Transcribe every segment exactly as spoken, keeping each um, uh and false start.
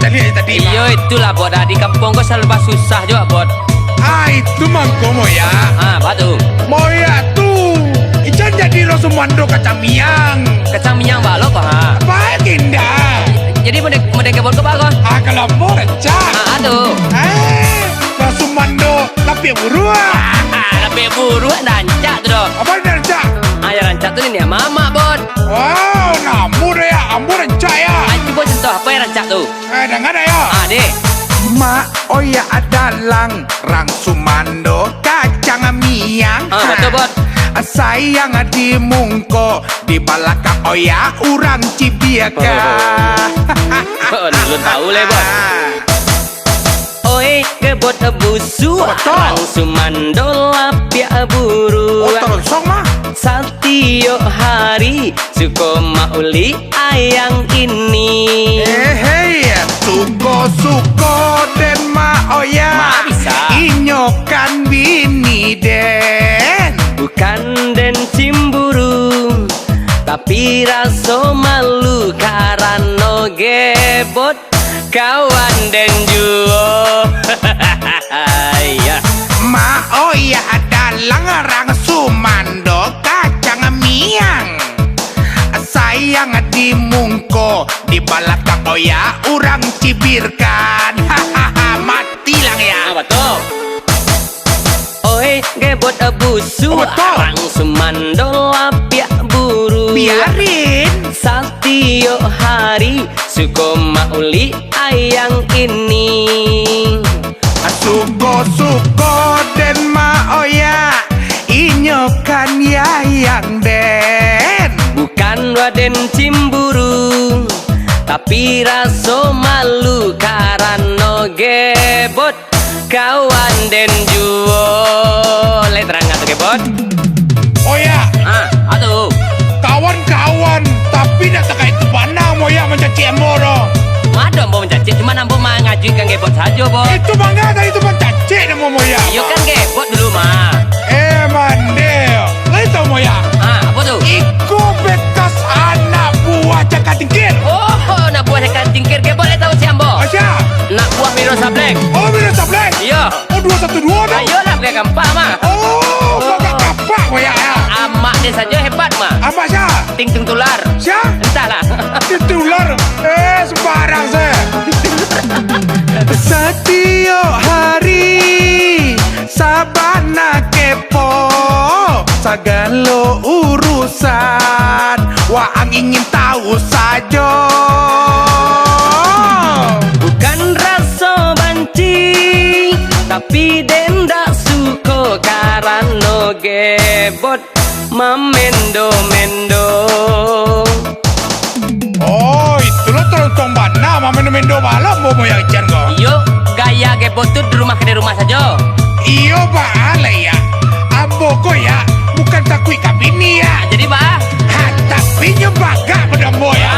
Tadi, tadi, Iyo, itulah, Bot. Ah, di kampuang ko selalu basusah juo, Bot. Ah, itu mangko, Moya. Ah, apa tu? Moya tu, ican jadi urang sumando kacang miang. Kacang miang balo ko, ha? Baik, indah. Jadi, model, model kebon ko, Bot, ko? Ah, kalau ambo rancak. Ah, ah, tu. Eh, urang sumando, tapi buruak. Tapi buruak, rancak tu, doh. Apa yang rancak? Ah, yang rancak tu niniak mamak, Bot. Wow, namu dah ya, ambo rancak ya. Ah, cubo contoh, apa yang rancak tu? Eh, danga dah yo. Ah, deh. Mak Oya adalang rang sumando kacang miang. Ah, betul, Bot. Sayang di mungko, di balakang Oya urang cibiak. Oh, ulun tahu leh, Bot. Oi, gebot busu, Betul. Rang sumando lapiak buru. Oh, tolong song mah. Satiok hari, suko mauli ayang ini. Eh, hei, suko-suko den ma oya. Ma bisa. Inyo kan bini den. Bukan den cimburu, tapi raso malu karano gebot kawan den juo. Iya. Ma oya dalang rang sumando kacang miang. Sayang di mungko, di balakang oya urang cibirkan. Mati lang ya. Ah, betul. Oi, gebot busu, Oh, betul. Rang sumando lapiak buru. Biarin. Satiok hari, suko mauli ayang ini. Suko-suko den ma oya, inyo kan yayang den. Bukan waden cimburu, tapi raso malu karano gebot kawan den juo. Lai tarang tu gebot. Oh ya. Ah, atu. Kawan-kawan, tapi nak takah itu panang moya mancacik ambo doh. Mado ambo mancacik, cuma ambo mangajuikan gebot sajo, Bot. Itu mangga tadi tu mancacik namo moya. Iyo kan gebot dulu mah. Eh, mande. Lai tahu moya? Ah, apa tu? Iko bekas anak buah cakar tingkir. Oh, anak buah cakar tingkir. Gebot lai tahu si ambo. Asia. Anak buah Wiro Sableng. Oh, Wiro Sableng. Iyo. Oh, dua satu dua tu. Ayolah, pakai kampak mah. Oh, pakai kampak moya ya. Amak dia saja hebat mah. Amak sia? Ting Tung Tular. Sia? Entahlah. Ting Tular. Eh, sembarang se. Satiok hari sabana kepo, sagalo urusan waang ingin tahu sajo. Bukan raso banci, tapi den dak suko karano gebot mamendo-mendo. Oh, itulah tolong bana, mamendo-mendo bala ambo moya ican ko. Iyo, gaya gebot tu di rumah ka di rumah sajo. Iyo, baa lai ya. Ambo ko ya, bukan takuik ka bini ya. Jadi baa? Ha, tapi nyo bagak pado ambo ya.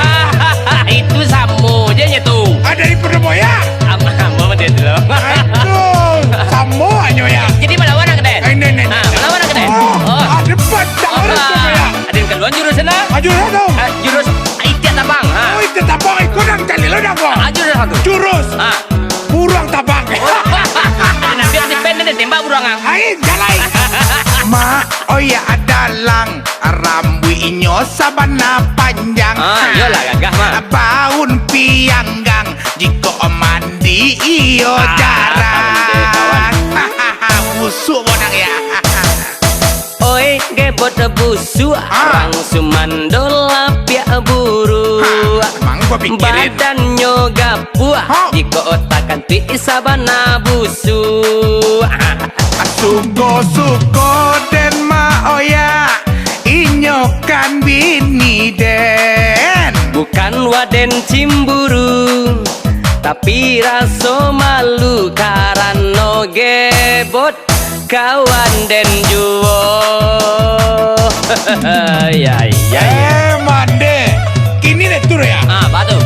Itu samo je nyo tu. Ada di pado ambo ya. Am-, ambo mah dia tu. Aduh, samo nyo ya. Jadi malawan ka den? Eh, ne, ne, ne. Ha, malawan ka den? Oh, oh. Ada pantang harus ambo ya. Aden kaluan jurus lah. Ah, jurus tu. Ah, jurus itiak tabang. Ha. Oh, itiak tabang, iko nang cari lo dah ko. Ah, jurus satu. Jurus. Ha. Buruang tabang. Nanti, nanti pen, nanti tembak buruang, ah. Ai, jalai. Mak, oya adalang, rambuiknyo sabana panjang. Ah, iyolah, gagah, Mak. Baun pianggang, jikok mandi iyo Ah, jarang. Mandi, kawan. Busuk bonang ya. Oi, gebot busuak, Ah. Rang sumando lapiak buruak. Ha, emang gua pikirin. Badannyo gapuak, Ha. Jikok otak kantuik sabana busuak. Suko-suko den ma oya, inyo kan bini den. Bukan waden cimburu, tapi raso malu karano gebot kawan den juo. Ya, ya, ya. Eh, mande. Kini dek tu ya. Ah, apa tu?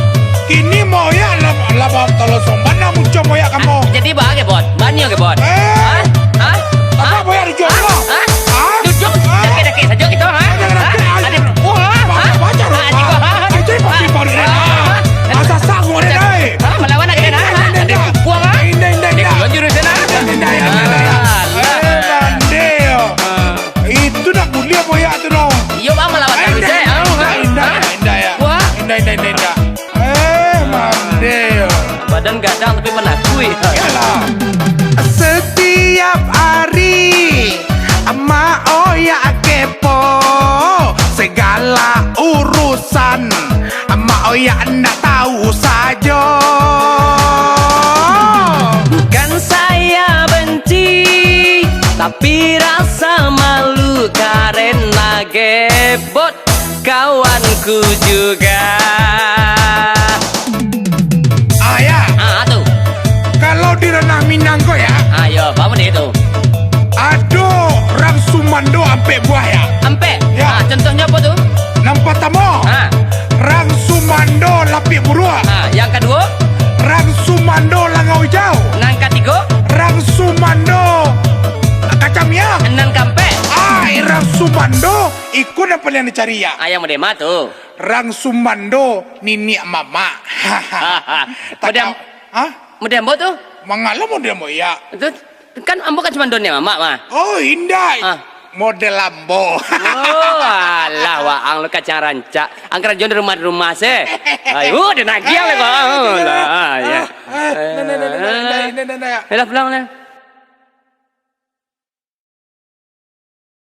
Kini moyak lah, lah tolosong. Mana muncul moyak kamu? Ah, jadi ba gebot? Banyo gebot? Eh. Hah? Hah? Apa Hah? Moyak dijual Hah? lo? Hah? Hah? Duduk. Hah? Dakek-dakek sajo kito, ha? Dakek-dakek Ha? aja. Ada. Wah, ha? Baca, baca, Ha? Ropa. Ada. Ha? Itu pasti Ha? baru Ha? dah. Ha? Asa sangu dah, Ada. Dai. Ha? Malawan Indak, indak, indak. Eh, mande yo. Badan gadang tapi manakuik. Yalah. Setiap hari Mak Oyak kepo, segala urusan Mak Oyak ndak tahu sajo. Bukan saya benci, tapi rasa malu karena gebot kawanku juga. Ah, ya. Ah, tu. Kalau di ranah Minang ko ya, Ayo, apa dia tu? ado rang sumando ampek buah ya. Ampek. Ya. Ah, contohnya apa tu? Nan partamo, Ah, rang sumando lapik buruak. ah, yang kedua, Rang sumando langau ijau. Nan katigo, Rang sumando kacang miang. Nan kaampek. Ai, rang sumando iko nan paliang dicari ya. Ah, yang model ma tu? Rang sumando niniak mamak. Model, Hah? Model ambo tu? Mangalo model ambo ya. Tu kan ambo kan sumando niniak mamak mah. Oh, indak. Ah. Model ambo. Oh, alah waang lu kacang rancak. Angkarajon di rumah-rumah se. Ayo, dia nagih lah kau. Lah, ya. Ah, nah, nah, nah, nah, nah, nah, nah, nah. Yalah pulang lah.